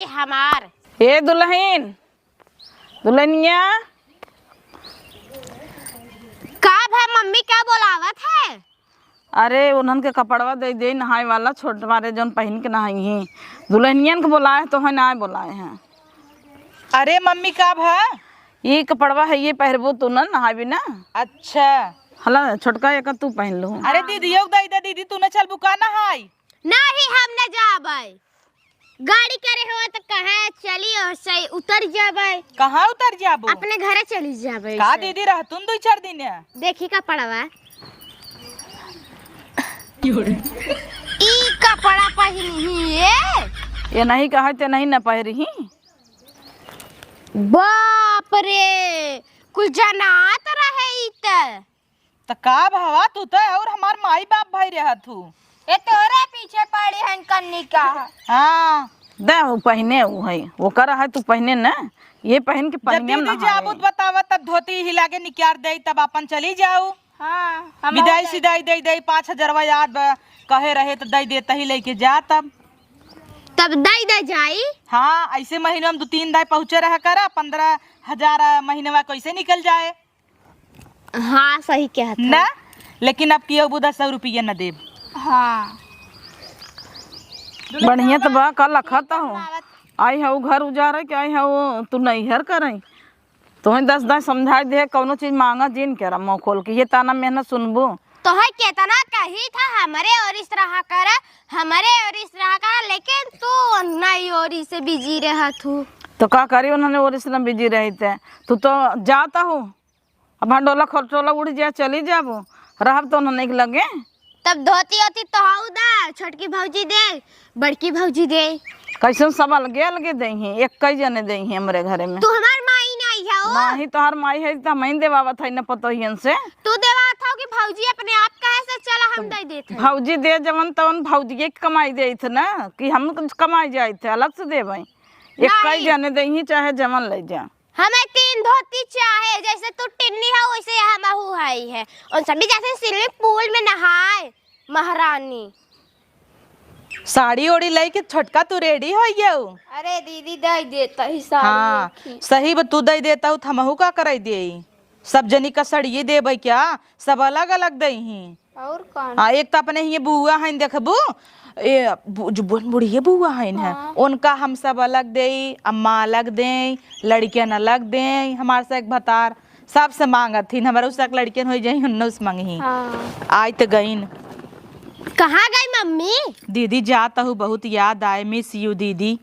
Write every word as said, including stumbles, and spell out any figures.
हमार। ए दुलहिन, दुलहिनिया। का भा मम्मी, का बोलावत है? अरे उन्हन के कपड़वा दइ दे नहाए वाला, छोट मारे जौन पहिन के नहाइहीं। दुलहिनियन के बोलाए तो है, नाहीं बोलाए हैं। अरे मम्मी का भा? ई कपड़वा है, ये पहिरबू तू ना नहाबी ना। अच्छा। हला छोटका एक तू पहिन लू। अरे दीदियो के दइ दे, दीदी तू ना चलबू का नहाई? नाहीं, हम ना जाबै। गाड़ी करे हो त कहे चली और सही उतर जाबै। कहाँ उतर जाबू? अपने घरे चली जाबै का से। दीदी रहतुन दुइ चार दिन? देखी कपड़वा। ई कपड़ा पहिनी ही ये? ये नहीं कहा ते नहीं न पहिरी ही। बाप रे, कुल जनात रहे ई त। त का भवा, तू त और हमार माई बाप भाई रहत हू। ए तोरे पीछे पड़ी हन कन्नी का। हाँ। दे उ पहिने उ है, ओकर है तू पहिने न, ये पहिन के जब पनिया में दीदी नहाए। जाबू त बतावा, तब धोती हिला के निकार दे, तब अपन चली जाऊ। हाँ, हम विदाई जाई। सिदाई दे दे, पाँच हजारवा याद बा, कहे रहे त दे दे, तही लेके जा तब। तब दे दे जाई। हाँ, ऐसे महीना में दो तीन दाई पहुँचे रहा करा, पन्द्रह हजार महीनवा कैसे निकल जाए। हाँ, सही कहत है। ना, लेकिन अब कियो बुधा सौ रुपया न देब। हाँ। बढ़िया त बा, का लखत हो। आई हऊ घर उजारे के, आई हऊ तू नैहर करे। तोहे दस दाई समझाई दे, कौनो चीज मांगा जिन केरा मुँह खोल के, ये ताना मेहनत सुनबू। तोहे केतना कही था, हमरे ओरिस रहा करा, हमरे ओरिस रहा करा, लेकिन तू नहीं ओरिस से बिजी रहत हू। तो का करी, उन्होंने ओरिस न बिजी रही थे। तू तो जात हू, अब भंडोला खटोला उड़ जाए, चली जाबो, रहब तो उन्होंने के लगे। तब धोती ओती तोहू दा, छोटकी भौजी दे, बड़की भौजी दे। कैसन सब अलगे अलगे देइहीं, एक कई जने देइहीं हमरे घरे में। तू हमार माई नाहीं हऊ। नाहीं, तोहार माई है त हमहीं देवावत है न पतोहियन से। तू देवावत हऊ कि भौजी अपने आप कहे से चला हम दे देत है। भौजी दे जवन तवन भौजिये के कमाई देत है न, कि हम कमाई जाइत है, अलग से देबै। एक कई नाहीं। जने देइहीं चाहे जवन ले जा। हमें तीन धोती चाहे, जैसे तू टिन्नी हो वैसे हमहू हई है। उन सभी जैसे swimming pool में नहाए महारानी। साड़ी ओड़ी लइके छोटका तू ready होइ गयो। अरे दीदी दइ देत ही साड़ी हाँ, एक ही। सही बा, तू दइ देत हू त हमहू का करइ देई। सब जनी का सड़िये देबै क्या? सब अलग अलग देइहीं। और कौन? हाँ, एक त अपने हिये बुआ हइन, देखबू, ए, बु-, जो बुन बुढ़िये बुआ हइन है, हाँ। उनका हम सब अलग देई, अम्मा अलग देई, लड़कियन अलग देई, हमार से एक भतार, सबसे मांगत हिन, हमारे उस एक लड़कियन होइ जाई, उन्नो से मांगही। हाँ। आइ त गइन। कहाँ गई मम्मी? दीदी जात हू, बहुत याद आए, miss you दीदी।